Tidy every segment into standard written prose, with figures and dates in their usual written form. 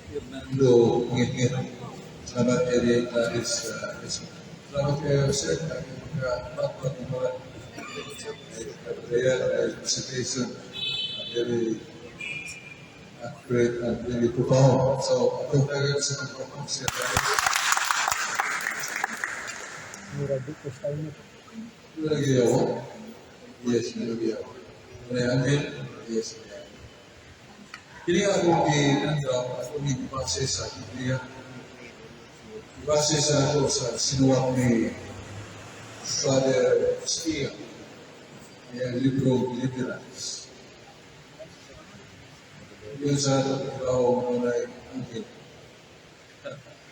Fernando Ngit. Salamat kay Gladys. Salamat kayo, sir. Ang mga matmat ng mga prayer and presentation, very accurate and very profound. So, ako tayo sa mga siya. Murag di ko style mo. Lagi ako. Yes, lagi ako. May anghel? Yes. Kini akong ginandam, akong gibase sa Biblia. Gibase sa ako sa sinuwat ni Father Stia, ang libro Deliverance. Yun sa ikaw mo na anghel.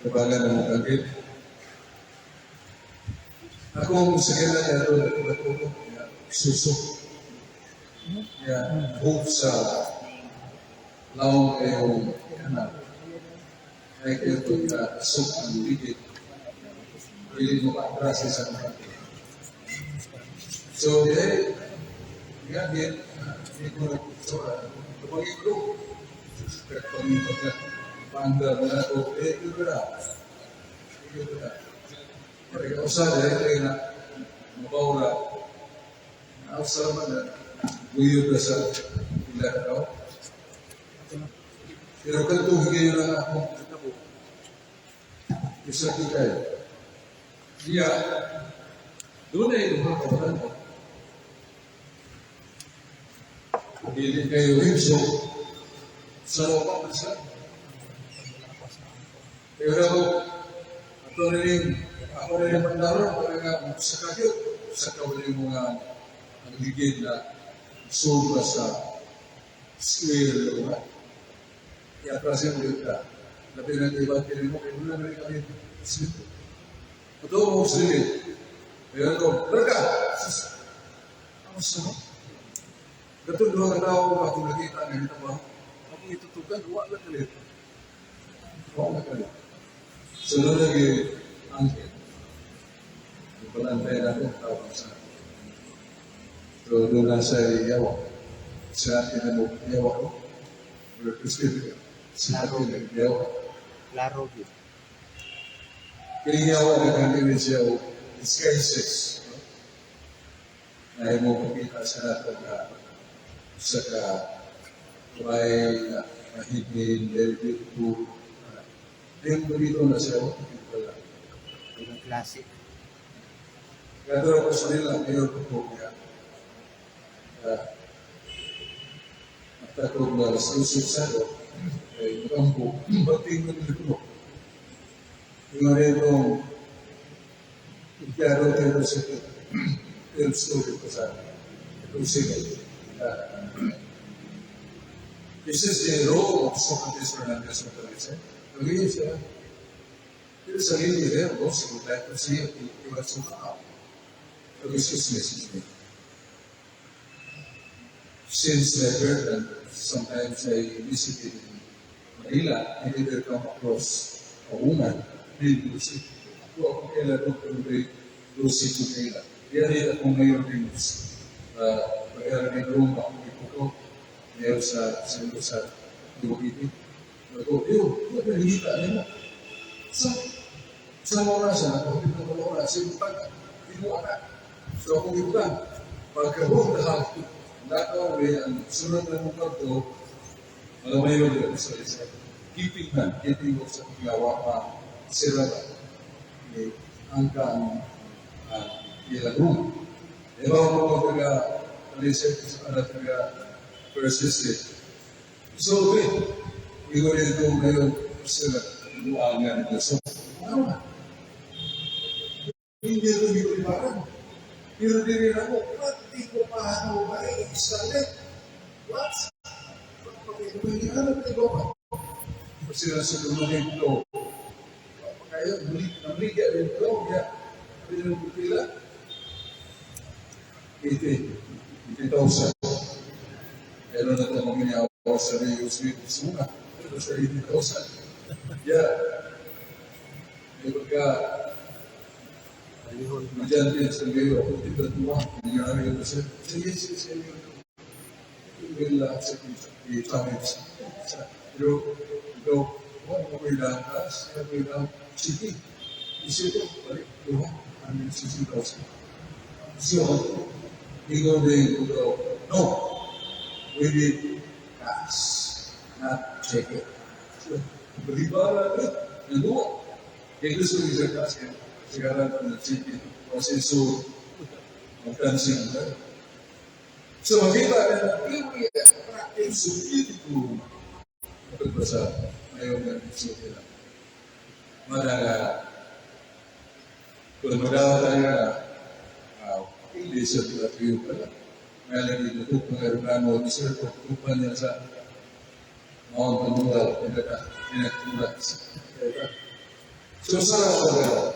Kabagan ng anghel. Akong sakyanan niya ito, ako, susok. Ya, hope sa laong kayong kanal. Ay kayo ito na asok ang ligid. Pili mo pa atrás sa mga. So, eh, nga din, hindi ko nagkusura. Kapag ito, kapag ka, paanda na ako, eh, ito na. Ito na. Kaya usa dahil kayo na, mabawra, nausa man na, guyod na sa ila ka. Pero kadtong higayon lang akong kitabo. Isa kay. Iya, doon ay duha ka mo. Dili kayo hibso sa loob sa. Pero ako, ato na rin, ako na rin mandaro, para nga sa kayo, sa kawali mga ang ligid na sobra sa square, diba? I-atrasin mo yun ka. Labi ng iba, kinin mo, kaya na rin kami. Ito mo sige. Kaya ko, berka! Ang sama. Katong duha ka tao akong nakita nga ito ba? Akong itutukan, wa lang kalit. Wa lang kalit. Sunod lagi angkel. Ipalantay na akong tawag sa. So doon na sa yawa. Sa akin na mo yawa ko. Pero Christian, sa akin na yawa. Klaro gyud. Kini yawa na kanina siya o disguises. No? Na mo pakita sa nato na sa ka may mahigin, very beautiful. Yung dito na siya, oh, wala. Yung klase. Kaya doon ako sa nila, mayor ko po kaya. At ako na susok sa ako, ay makampo, bating ng libro. Yung rin Claro, pero sa el story ko sa ito sige. This is the role of Socrates Fernandez Fortaleza. Lagi siya. Pero sarili niya, also would like to see it, he was so proud. But excuse me, excuse me. Since my birth, and sometimes I visited in Manila, I never come across a woman named Lucy. Ako ako kaila Dr. Lucy Kukaila. Kaya ako ngayon din pag-aral ng Roma, ako ito ngayon sa sa sa Dumaguete. Ako, yo, wala nakikita niyo mo. Sa oras, ako, hindi na oras, yung pag, hindi mo anak. So ako yung plan, pagkaroon na nakaw ang sunod na mong to, alam mo yun, sa isa, keeping man, keeping ko sa gawa pa, sila ba, ni angka ang ilang room. Diba ako taga, research sa ano taga first district. So, okay, Igor ito ngayon sila, buangan nila. So, ano na? Hindi ito gilibaran. Pero diri na ako, pati ko pa ako ba eh, isalit. What? Ano ko pa? Sila sa dumagay ko. Kaya, muli, namligya rin ko, kaya, pinang pila. 80,000. Pero na ito mga minyaw sa Rio Street, Suna. Pero sa 80,000. Yeah. May pagka, Diyan din sa Rio, ako tignan nangyari ito siya. Sige, sige, sige. Yung lahat sa i-challenge. Pero, ikaw, Ako'y lakas, ako'y lang, sige. Isip ko, balik, duha, 160,000. So, ingon din ko, "No, we need cash, not check." So, balibara rin, naluwa. Kaya gusto ko sa cash, kaya sigara na check kasi so, magkansin na. So, makita na na very attractive, so beautiful. Pagbasa, ayaw nga gusto nila. Madaga, kung magdala tayo na, hindi sa tuyo pala. May lagi tutok ng aeroplano, sir, tutupan niya sa Mount Panungal, pinagtulat. So, sa pagkala,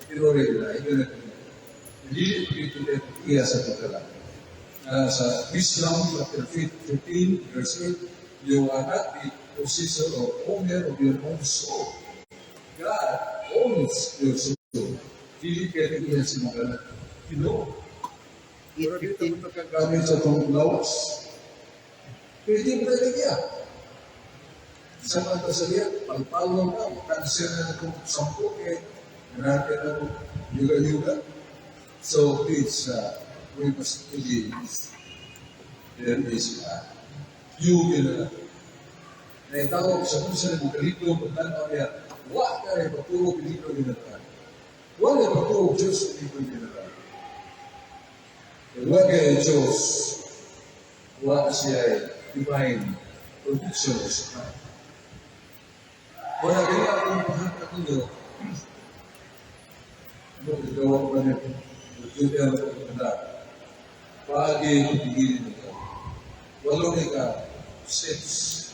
tinuri nila, ito na dili ito iya sa pagkala. Sa Wisdom chapter 15, verse 8, "You are not the possessor or owner of your own soul. God owns your soul." Dili kaya iya sa mga Ginoo. Pero dito 8:15. mo nakagamit sa itong lawas. Pwede mo na niya. Sa mga sa diya, palpalo na, kanser na itong 10, eh, grabe na itong yuga-yuga. So please, we must believe there is God. Yuga na. Naitawag sa kung sa nagkalibro, pagtanaw niya, wa ka rin pagturo libro ginatan. Wa ka pagturo Diyos libro ginatan. Wa kay Diyos, wa siya divine protection sa tao. Wala kaya akong pahatag ninyo, ano, gagawa ko ba nito? Nagtuloy ang pagkakanda. Paagi pigilin nito. Walo ni ka steps.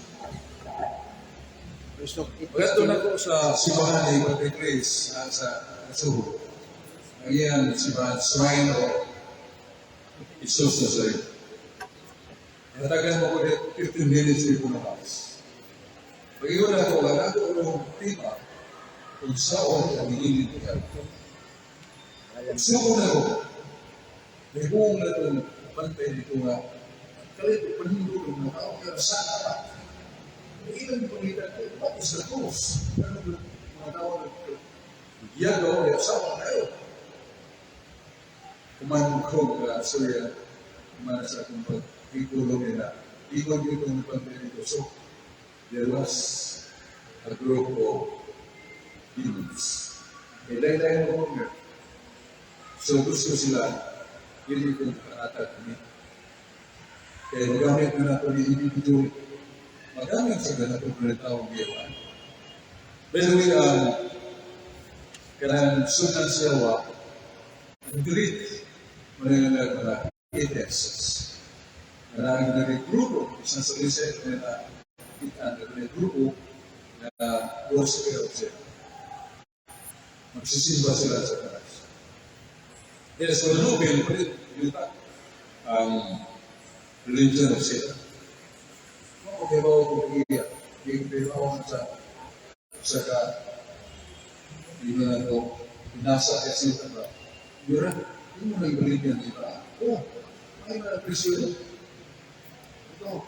Usok Pagkato 8:15. Na ko sa simbahan ni Padre Chris sa Subo. Ang iyang simbahan, Shrine of Jesus Nazarene. Natagan mo ko 15 minutes dito na house. Pag-iwan ako, wala ko ang tema kung saan ang gigilid niya. Suko na ko. May buong na itong bantay dito nga. Kalit, panindot ng mga tao, pero sana pa. May ilang pangita ko, what is the cause? Ano ba mga tao nag-yagaw, ya, sama kayo. Kuman ko ka, Surya, kuman sa akong pag-ikulong nila. Ingon dito ng bantay dito. So, there was a group of demons. Kaya lain-lain mo ko. So gusto sila, hindi ko kaatag ni. Kaya magamit na nato ni individual. Magamit sa ganito ng taong giwan. By the way, kanang sundan siya wa, ang Greek, manangalag mga atheists. Maraming na grupo, isang sa research na kita na grupo na worshiper of Satan. Magsisimba sila sa taas. Yes, so Nobel, yuta ang religion of Satan. Okay ba ako iya? Pero ako sa ka, hindi na to, nasa kasi ba? Yura, hindi mo na ibalik yan, di ba? Oh, ay na presyo. Ito,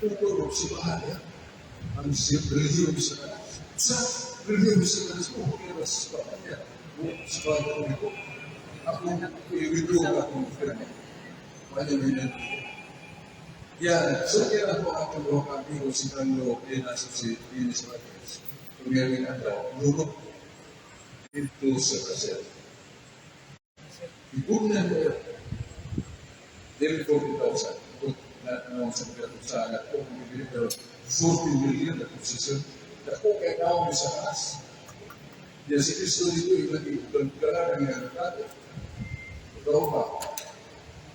tuturo si bahan ya. Ang religion sa sa religion sa oh, okay ba sa bahan ya? Oh, sa bahan ko. Ako, i-withdraw akong firma. Wala mo yun. Yan, so kaya ako akong mga amigo si Carlo Pena sa si Dennis Marquez. Kumiyaling ang daw, lurok dito sa Brazil. Ibugnan mo yun. Dili 40,000. Na ano sa mga sa anak ko, bibili pero 40 million na posisyon. Dako kay tao sa taas. Yan si Kristo dito, iba di gala ng iyang natin. Ikaw ba?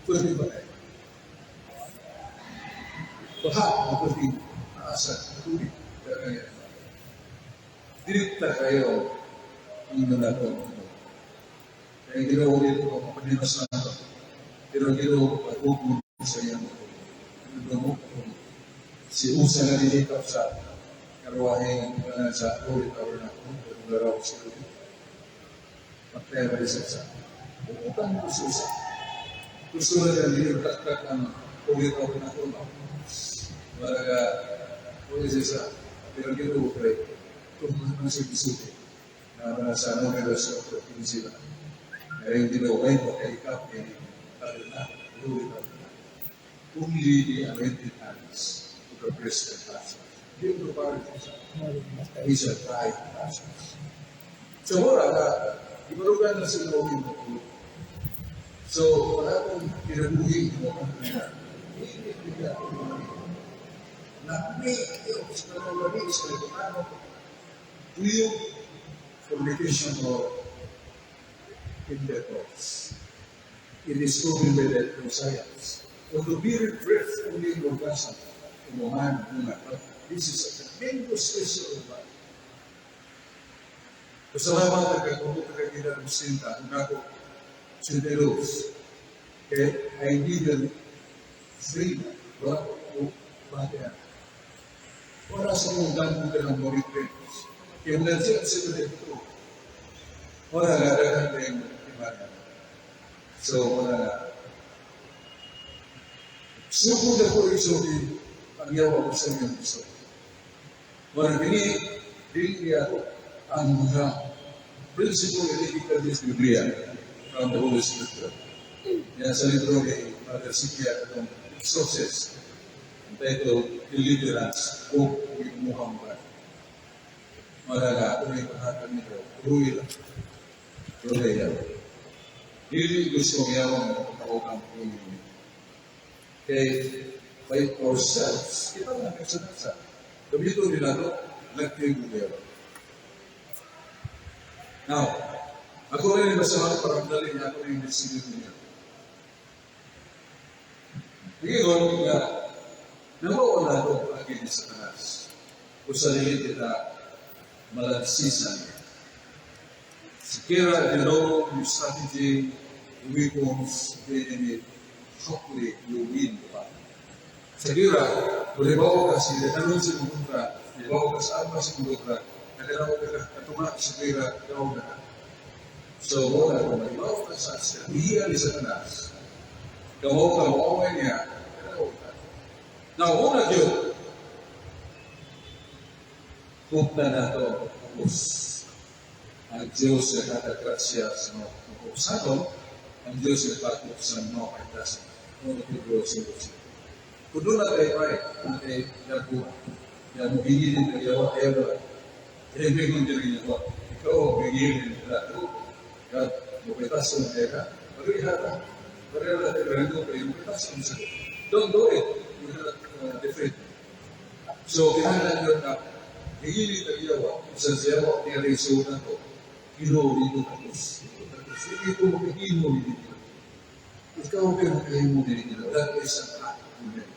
Pwede ba kayo? Baha na pwede maasa, tubig. Kaya direkta kayo ang na. Kaya ginawa dito ko, kapanimas na ito. Pero ginawa ko pag sa iyang mo si Usa na nilikap sa karwahe sa Holy Tabernacle, pero sa Patay ba sa utang ko sa Usa. Gusto na rin yung taktak ang Holy Tabernacle. Wala ka, Holy sa pero ginawa ko Itong mga sulti na sa numero sa 15 ba. Kaya yung ginawin mo kay ikaw, kay na, only the anointed hands to the president pastor. Hindi mo pa rin sa He's a dry process. So wala na, ibarugan na sila yung mo. So wala akong kinabuhi mo ang hindi bigla ako. Lami, sa lami, sa ano, do you fornication or intercourse? It is proven by the science. Although very brief, only in orgasm, in a man, woman, but this is a tremendous treasure of life. Pasalamat kay kung kagila ng sinta, kung ako, sinteros, kay I needed free, wala ko bate. Wala sa mong gano'n ka ng monitoring. Kaya nandiyan sila dito. Wala na dagan na yung imana. So, wala na. Sugod ako isugi ang yawa ko sa inyong gusto. Wala kini, dili niya ako ang mga principle and ethical Biblia from the Holy Scripture. Yan sa libro ni Father Sikia itong sources entitled Deliverance o Muhammad. Wala na, kung may pangatag nito, tuloy lang. Tuloy lang. Dili gusto yawa ng pagkaukang Panginoon. Kay by ourselves, kita na sa Gamiton nila ito, nagtiyo. Now, ako rin basahan para dali niya ako rin decision niya. Ngayon nga, nabaon na ito agi ni Satanas. Kung sa dili kita malansisan. Sikira, you know, your strategy, the weapons, the enemy, hopefully you win the battle. Sa gira, kung libaw ka sa tanon sa kontra, libaw ka sa armas sa kontra, nagkaraw ka katunga sa gira, daw na ka. So, wala kung malibaw ka sa strategiya ni Satanas, kamo ka maaway niya, kadaw ka. Now, una yun, hupta na ito ang pagkakos. Ang Diyos nagkakagrasya sa mga pagkukusanon, ang Diyos nagpatok sa mga kaitasan. Ano Pedro 5. Kung doon na tayo ay, kung tayo yago, yan mo gigilin na yawa, ayaw na. Kaya bingon din rin yawa. Ikaw, gigilin nila. God, mukitasan na ka. Pariha ka. Pariha na tayo rin kayo, mukitasan sa. Don't do it. You cannot defend. So, kinahanglan yun na gigilin na yawa, sa yawa, niya rin sunan ko. Ginoo, dito tapos. Dito tapos. Hindi ko makahimo dito. Ikaw kayo makahimo dito. That is an act of merit.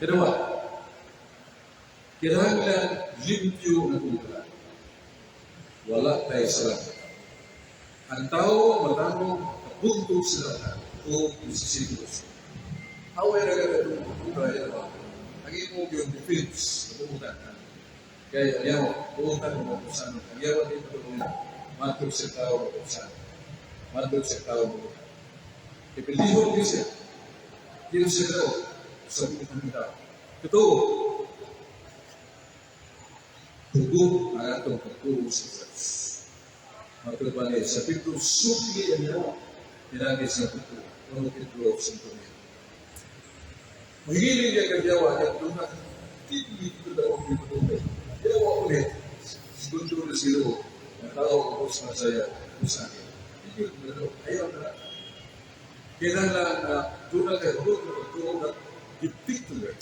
Pero what? Kinahanglan limpyo na tungkol. Wala tayo sa lahat. Ang tao matanong kapunto sa lahat o sa. Away na gano'n itong kaya ba? Ang imo yung defense na pumunta ka. Kaya yaw, pumunta mo kung saan. Ang yawa dito matug sa tao kung saan. Matug sa tao mo. Ipilihon niyo siya. Dito siya tao sa pumunta ng tao. Totoo. Tugong ang atong pagtuo sa Diyos. Matug pa niya, sa Pedro, sukli ang yawa. Pinagi sa Pedro, ano Pedro sa niya. Mahiling niya kagyawa niya, doon na, hindi ito daw ang pinutupay. Yawa ulit, segundo na silo, ang tao ko sa masaya, kung sa akin. Hindi ko na ayaw na. Kailangan na doon na kayo, doon na pagtuo na the victory.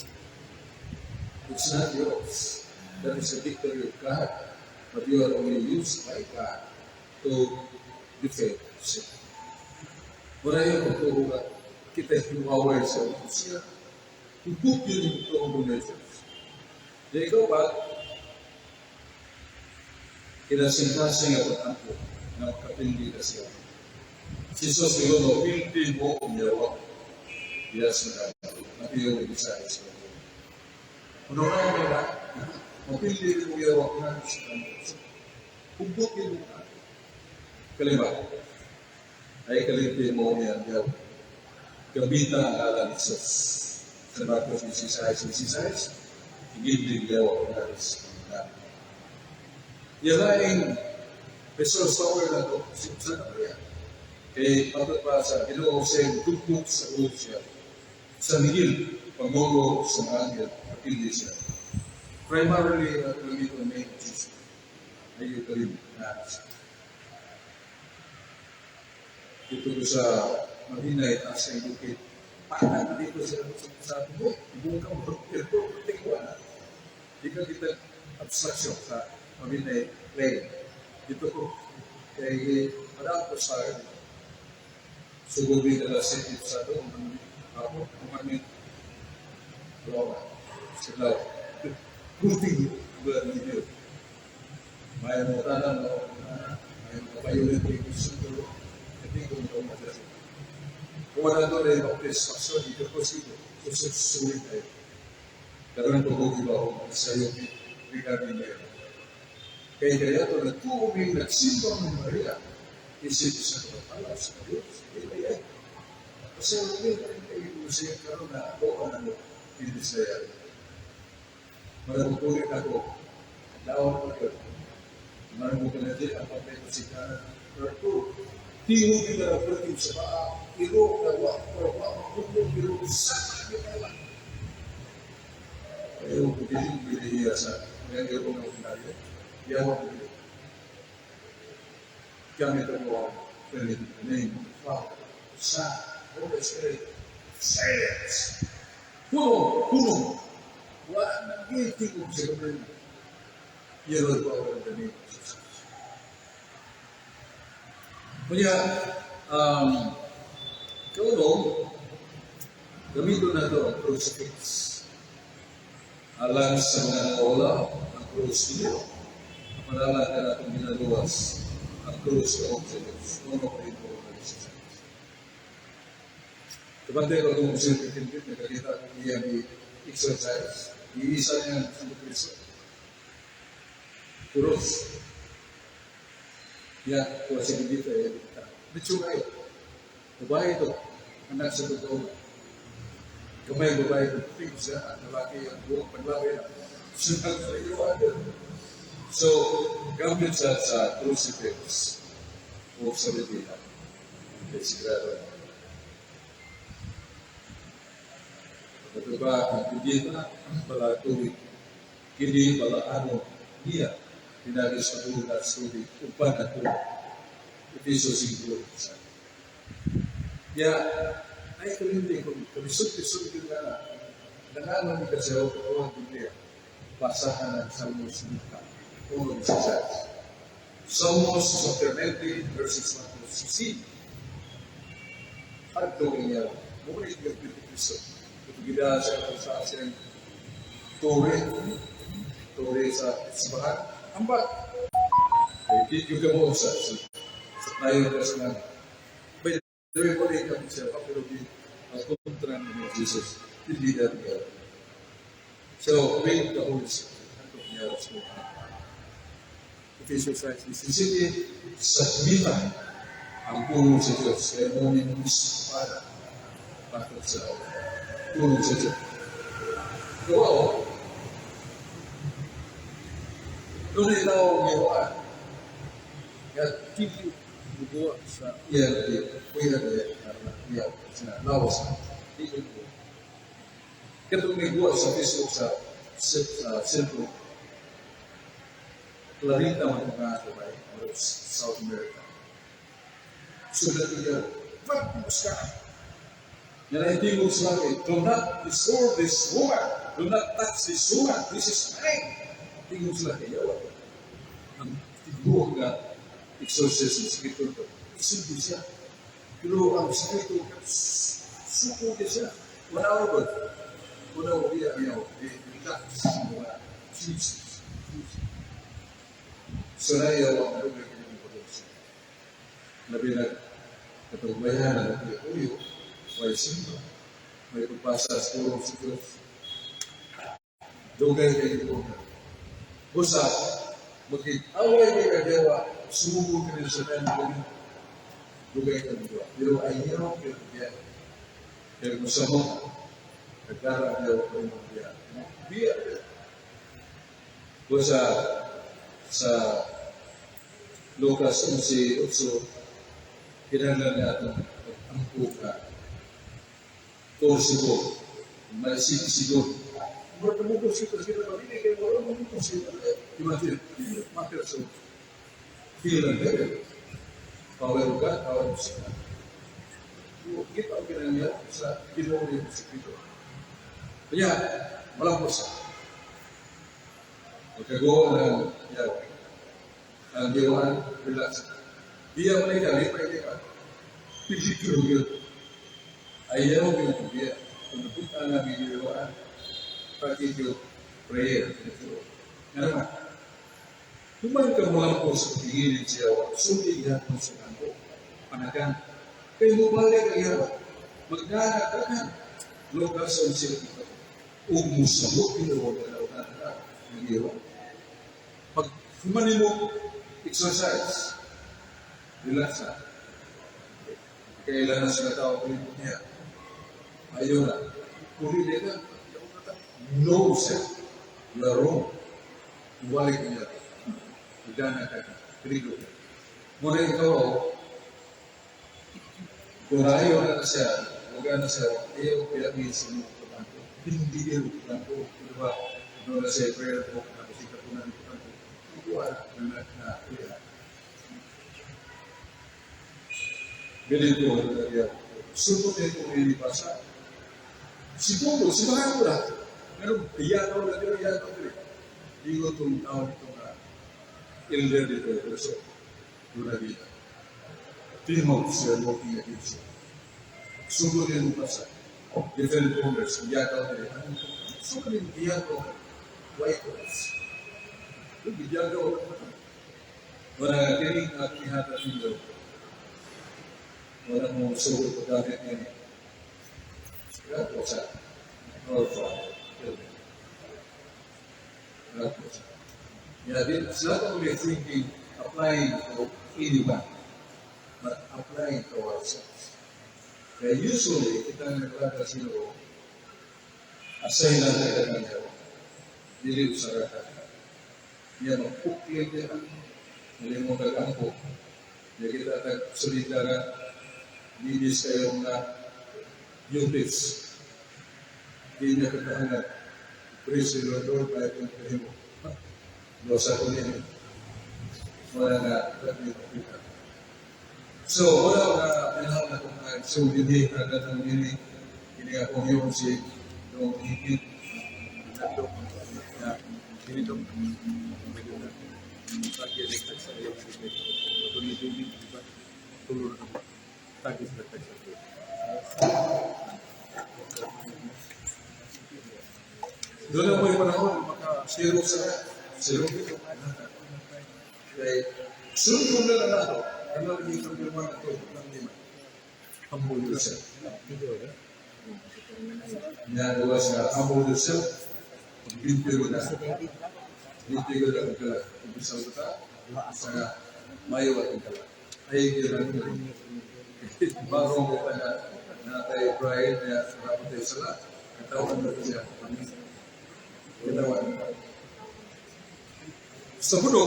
It's not yours. That is the victory of God. But you are only used by God to defend sin. Wala yung pagtuo ka, kita hiwaway sa siya. Hugot yun yung pagtuo mo na Diyos. Di ikaw ba, kinasingkasing ang pag-ampo na makapindi ka siya. Si Jesus siguro, pilti mo ang yawa. Yes, na Mateo 16. Ano na nila, mapili mo yawa na sa kanya. Hugot yun mo. Kalima, ay kalimpi mo niya ang yawa. Gabita ang ngalan ni Jesus. Sa Marcos 16, 16, higit din yawa na sa kanya. Yalaing resource power na to, si Santa Maria. Kay patod pa sa Ginoo sa tugtog sa ulo siya. Sa Miguel, pangulo sa mga anghel, apili siya. Primarily, gamiton ang name of Jesus. Ay ito rin na dito ko sa Marinay, taas sa bukid. Paano dito sa mo? Ibong ka mo, ito, tingwa na. Di ka kita abstraction sa Marinay plane. Dito ko, kay wala ko sa sugod nila sa sa doon, ako, kung kami, Roma, sila, Gusti, ba ninyo? May mo tanan, no? May mo violent yung gusto, hindi ko mo madrasa. Kung wala doon ay baptist, dito ko sino, susulit tayo. Karoon ko kung iba ako sa iyo, regarding niya. Kaya kaya ito, nagtuuming nagsimba ng Maria, isip sa kapala sa Diyos, kaya kasi hindi kayo siya karoon na ako ang ano, hindi siya. Managutulit ako, lawan ko yun. Managutulit na ang pagpapasikanan. Pero tiho kita na perti sa paa, iro, nagwa, pero wa, pero sama kita lang. Kaya kung hindi binihiya sa mga iro ng ordinaryo, yawa ko yun. Gamit ako ang in the name of the Father, Son, Holy Spirit. Silence! Puno, puno. Wala nang gitigog sa kamay. Yan ang power in the name of Jesus. Kaya, kauno, gamiton na ito ang crucifix. Alang sa mga nawala, ang krus niyo. Ang panala ka na itong ginagawas, ang krus o sa Diyos. Uno ko ito ang Jesus. Kabantay ko itong superintendent, nakakita ko niya ni exercise. Iisa niya sa Kristo. Krus. Ya, kuha sa dito eh. Medyo kayo. Babae ito. Anak sa totoo. Kamay babae ito. Tingin siya at lalaki ang buong panlaki na. Siya sa iyo. So, gamit siya sa crucifix o sa Biblia. Okay, sigurado. Ito ba ang Biblia bala tubig? Kini bala ano niya pinagi sa buong at tubig upan na tubig. Efeso 5. Ya, ay kalindi kung kamisod-kisod yun na nanganon ni kasi ako ang Biblia. Basahan ang Salmos 90. Uno 16. Salmos chapter 90 verses 1 to 16. Adto niya, muna yung Kristo. Ito gida sa siyang tore, tore sa simbahan. Ambak. Kaya di yung mo sa tayo na sa By the way, wala yung siya, pero di kontra ni Jesus, hindi na niya. So, read the Holy Spirit. Ato niya sa Ephesians 5, Sige, sa mita ang pulong sa Diyos. Kaya mo yung para bakit sa pulong sa Diyos. Gawa, doon ay tao ngayon. Kaya tili bubuwa sa iya di kuya di iya sa lawas. Di ko. Kaya itong may buwa sa Facebook sa cellphone, Clarita man mga babae, South America. Sulat niya, Bakit ka? Yan ay tingog sa langit, do not disturb this woman. Do not touch this woman. This is mine. Tingog sa langit, yawa. Ang tingog nga exorcism, spiritual to. Isulbi siya. Pero ang spiritual, suko siya. Wala ko ba? Wala ko iya, yaw. Relax. Jesus. So na yaw ang dugay kanyang production. Labi na katugbayan na nagkuyo, may simba, may pagpasa sa purong sa Diyos. Dugay kayo ko na. Busa, magkikaway kay kadewa, sumubo ka rin sa tayo ng dugay ka nagawa. Pero ayaw kayo biya. Kaya kung sa mo, nagkara ayaw ko yung biya. Biya. Busa, Sa Lucas 11, kinahanglan nga atong pag-ampo ka. Torsigo, maisip-sigo. Mura ka mo kung sila ba, hindi kayo wala mo kung sila. Imagine, matter so, feel and heaven. Power of God, power of Satan. Kita ang kinahanglan sa Ginoo ni Jesucristo. Kaya, walang sa. Magkagawa ng yaw. Ang giwan, relax. Biya mo na ikaw, lipay ka. Picture yun. Ayaw yung biya. Kung napunta na ang giwan, practice your prayer. Nga naman, human ka mo lang po sa pagigilid siya, sundi mo sa kanto. Panagan. Kay mo balik ang yawa. Magdana Lucas 11 ito. Ug musabot Ginoo na ng yawa. Pag human mo exercise, relax na. Kailan na sila tao ko niya. Ayaw na. Puri na. No, sir. You are wrong. Ibalik niya. Magdana ka. Trigo ka. Muna ikaw, kung ayaw na siya, wag na siya, ayaw kaya sa mga kutanto. Hindi kayo kutanto. Diba? Doon na siya prayer book, tapos ikaw po na kutanto. Kuha na na na kuya. Ganito, kaya, sunod na itong inibasa. Siguro, sibahan ko na. Pero iya ko na, pero iya ko na. Digo itong taon itong elder dito, so, doon na dito. Timos, we are working against you. Sugod din mo sa different owners, iya ka na. Sugod din iya ko, white ones. Bigyan ko. Wala kining akihata ninyo. Wala mo sugod paggamit niya. God was sa our Father. God was. Yeah, it's not only thinking, applying to anyone, but applying to ourselves. Kaya usually, kita naglaga sino, asay lang tayo kanya. Dili sa ka. Niya magpukli niya. Dili mo kagampo. Niya kita tag-sulita nga, linis kayo nga units. Di niya kakahangat. Praise the Lord, Lord, kahit yung kahimo. Dosa ko niya. Wala na, kita. So, wala na, pinahal na kung na, so, hindi, agad ang ini, hindi akong yung si, yung higit, na, ganito, doon na mo yung panahon, maka-zero sa, zero. Okay. Sunod na lang ako, ano yung problema na ito, ng lima. Humble yourself. Ginagawa sa humble yourself, paglimpyo mo na. Limpyo ko na ang kala. Umpisa ko ta, sa mayo at ang kala. Ay, kailangan ko. Bagong ko na natay Brian, kaya dapat tayo sa lahat. Katawan na siya. Katawan. Sa puno,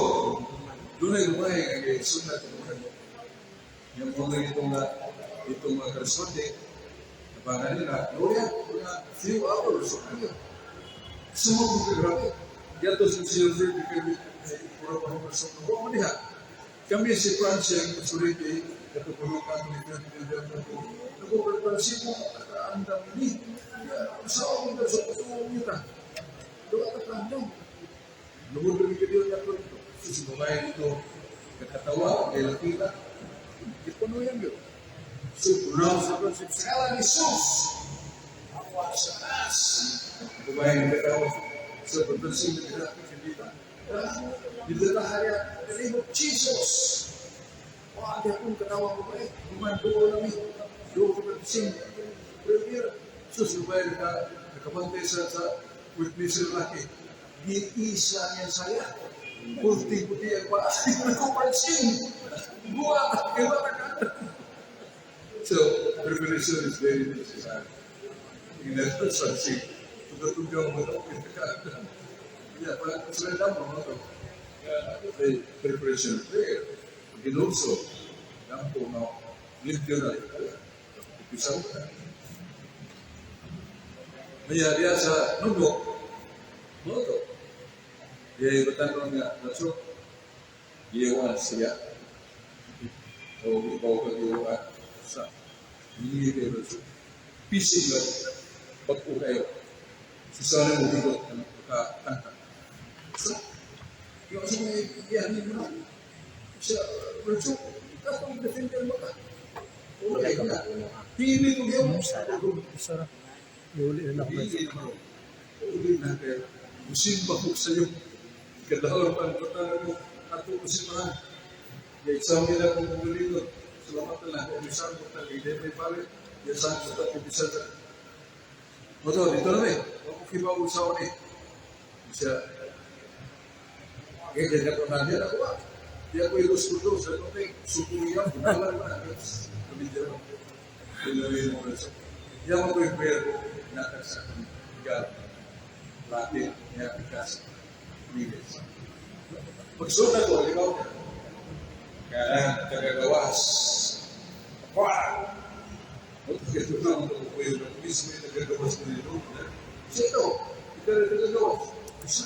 doon ay lumay ang sunat ng mga yung mga itong mga karesponde, napangan nila, Gloria, mga few hours, ano, sumog ko grabe. Yato sa silver, di kami, puro pa mga sa mga mo diha. Kami si Francia, ang Suriti, katupulukan ni Ferdinand Nagpo-preparation mo, nakaandam ini. Sa akong sa patuong nita. Doon ka andam. Lubod kami kayo na ito. Si babae dito, kakatawa, kay lakita. Ipuno yan yun. So, pronounce the words, sa ni Jesus. Awa sa taas. Babae nakatawa. Sa pagpansin na nila, hindi ba? Dito na hari, the name of Jesus. Wah, di akong katawa ko ba eh. Gumando lang eh. Doon ko pansin. Premier. Sus, babae nakabantay sa witness ng laki. Giisa niya saya. Puti-puti ang paa. Nagkupansin. Buwa. Iba ka. So, preparation is very necessary. Tingnan sa si. Tugtugtog mo ito. Yeah, parang sila mo ito. The preparation prayer. Ginulso. Dampo nga limpyo na. Umpisa mo na. Kaya diya sa nubok, mo to. Diya batanon nga, Ratso, giyawan siya. O ikaw ka giyawan sa hindi kayo, Ratso. Pisig lang, bag-o kayo. Susana mo higot ang makatangka. Sa, yung sa mga iyanin mo na. Sa, Ratso, ikaw ang defender mo ka. Wala Okay ka na. ba uno ha? Pili ko yun. Sarap. Sarap. Iuli na ako. Pili mo. Uli na kayo. Musimba ko sa'yo. Kadahol pa ang patalo mo. Ato ko simbahan. Kaya examen na akong pagalingon. Salamat na lang. Kung isang ko tayo, hindi may palit. Yasan ko tayo, bisan sa. Moto, dito na eh. Ako kibaw sa ni. Siya. Kaya ganyan ko na. Diyan ako ba? Di ako ilus ko doon. Sa ano eh. Suko niya. Bunalan na. Pamilya mo. Pinuhin mo. Yan mo ko yung prayer ko. Natag sa akong God. Latin. Niya ikas. Minutes. Pagsunod ko, ikaw. Kaya tagagawas. Wah! Ito na ang kuya ng mismo yung nagagawas mo nito. Sino? Ikaw rin nagagawas. Isa.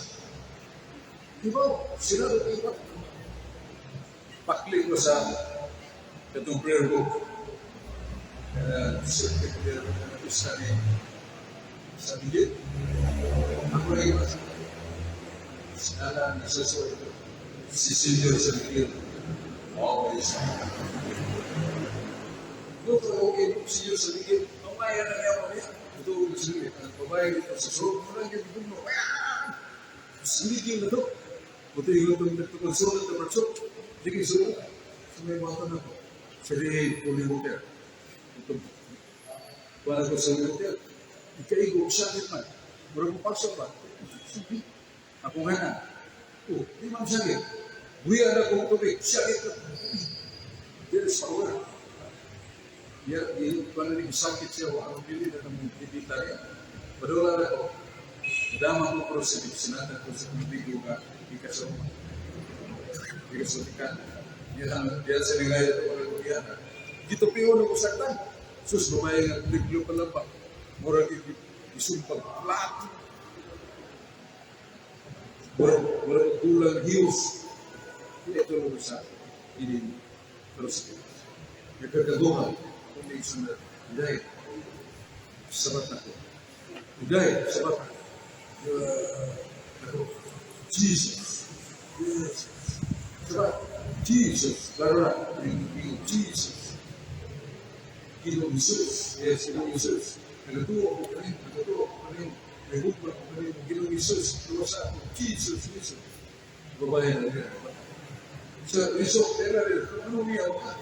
Di ba? Sila rin iba. Pakli ko sa katong prayer book. Kaya certificate na isa ni sa bigit. Ako rin iba. Sinala na sa ito. Si Senior sa bigit. Always. Ito, okay, Senior sa bigit. Mamaya na niya mo niya. Ito, sige, ang babae dito sa sulok mo lang yung mo. Sinigil na to. Buti yung itong nagpakonsulat na marso. Sige, sulok. Sa may bata na ko. Sa di holy water. Ito, para ko sa hotel. Ikaigo, sakit man. Murag mo pasok ba? Sige. Ako nga na. Oh, di man sakit. Buya na kong tubig. Sakit ka. There is power. Ya, di pa na rin sakit siya. Wa ang dili na namang bibita niya. Padula na ko. Dama ko pero sa sinata ko sa kumibigo nga ikasoma. Ikasoma. Yan, yan sa nilaya ito orang kuya na. Gitupion ako saktan. Sus, babae nga, liglo pa lang ba? Murag isumpag, flat. Murag gulang heels. Ito lang sa ini terus. Nagkagaguhan. Kung may sunod. Hindi. Sabat na ko. Hindi. Sabat na ko. Ako, Jesus. Jesus. Sabat. Jesus. Laro na. Jesus. Ginoong Jesus. Yes, Ginoong Jesus. Nagatuo ako kanin. Nagatuo ako kanin. May hugma ako kanin. Ginoong Jesus. Tuwa sa ako. Jesus, Jesus. Babae na niya. Sa risok, pera rin. Ano niya ka?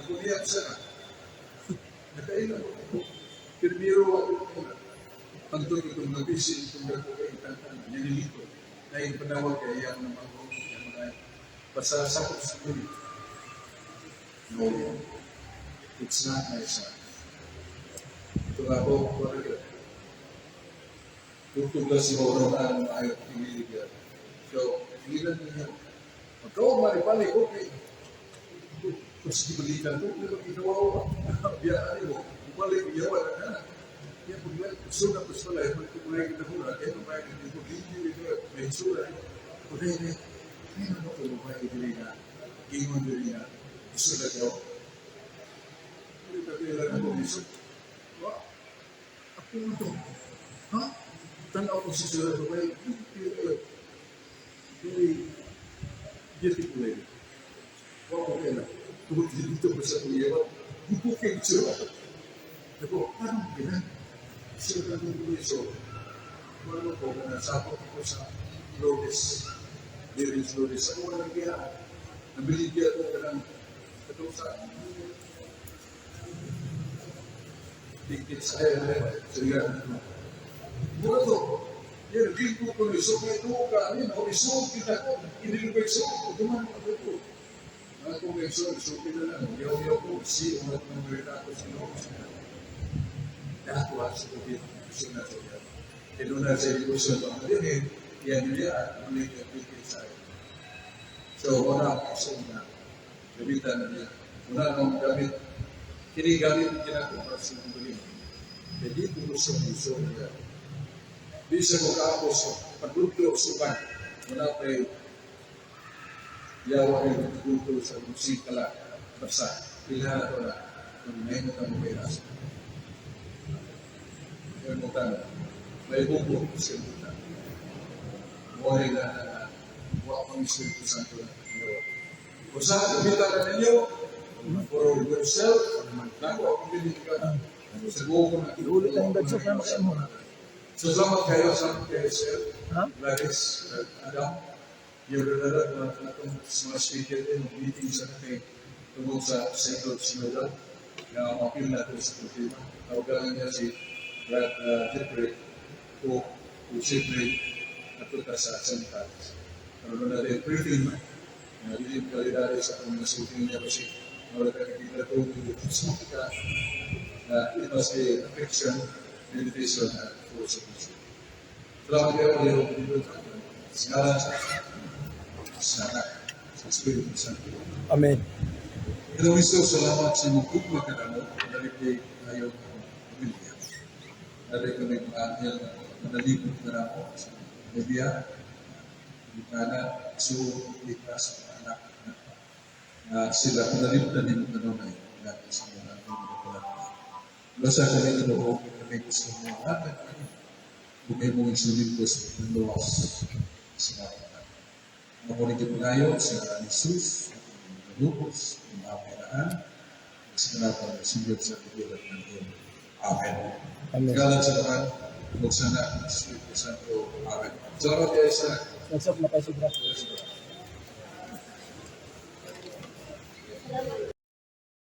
Naguniyak siya na. Nakailan ako. Pirmiro ako. Pagtong itong nabisi, itong dako kay itatan, nililito. Na yung panawag kay iyang ng mga yung mga basta sakop sa kulit. No, it's not my son. Ito nga ako, wala ka. Tutug lang siguro na ang ayaw pinilig yan. So, ilan ninyo. Magkaw, maripalik, okay. Kung sige balikan ko, pero ginawa ko. Biyaan mo. Balik, iyawan na na. Kaya pag sunod ko sa balay, pag kumulay kita ko na, kaya babae ka dito, hindi ito, may sura. O dahil, ay naman ko babae dili na, gingon dili na, gusto na siya. Hindi ka kailan ako gusto. Wa, ako ito. Ha? Tanaw ko sa sila babae, very beautiful lady. Wa ko kailan. Tungkol dito ko sa kuya, bubuking siya. Ako, anong kailan? Sila ka nung so, wala ko, nasapot ko sa Lourdes, Lyrics Lourdes. Ako walang kaya. Nabiligyan ko ka ng katong sa ticket sa sige. Mura to. Yan, ginko ko ni so may tuo ka, ano ako isog kita ko, hindi ko isog, duman ako ito. Ako may isog, isog kita lang, yaw-yaw ko, si, umat ng mga ako, sino, sino. Nakatuwa sa tubig, gusto na sa iyo. Kaya doon na sa iyo, gusto na din eh, yan niya, at muli niya ticket sa iyo. So, wala ang iso na gamitan na niya. Wala akong gamit. Kini gamit kinako para sa imong galing. Kaya di ko gusto ng iso niya. Di sa ko kaako sa pagluto sa uban. Wala pa'y yawa ay nagluto sa musikala. Basta, pila na ito na. Kung may mo kang may rasa. May mo kang may bubo sa buta. Buhay na na wa pang Espiritu Santo na. Kung sa gamitan na ninyo, for yourself, nako akong binigyan. Sa buo ko na. Iulit lang dad sir, para makaimo. So salamat kayo, sir. Ha? Gladys, Adam, yung relalat na atong mga speaker din, meeting sa natin tungkol sa Synod Synodal na mapil natin sa problema. Tawagan niya si Brad Jeffrey o o Jeffrey natuta sa Central. Pero natin briefing na hindi kalidad sa atong nasulti niya kasi wala ka nakita ito sa na it must be a fiction, meditation, at philosophy. Salamat kayo, Leo, sa ngalan sa Anak, sa Espiritu Santo. Amen. Hello, Jesus, salamat sa imong gugma kanamo, nalipay tayo ang pamilya. Nalipay kami mga anghel na nalipot na namo sa pamilya, Bukana, so, likas, mga anak, na sila pinaliptan nimo kanunay, natin sa mga mga. Basta kami Ginoo, kami gusto mo hatag kami. Kung imong isulingkos ng luwas sa mga anak. Mapunig pangayo sa ngalan ni Jesus, at ang lupos, ang mga piraan, sa kanatang nasunod sa kagulat ng iyong. Amen. Amen. Ngalan sa Amahan, ug sa Anak, sa Espiritu Santo. Amen. Salamat kayo sa Nagsok na kayo sobra. Salamat.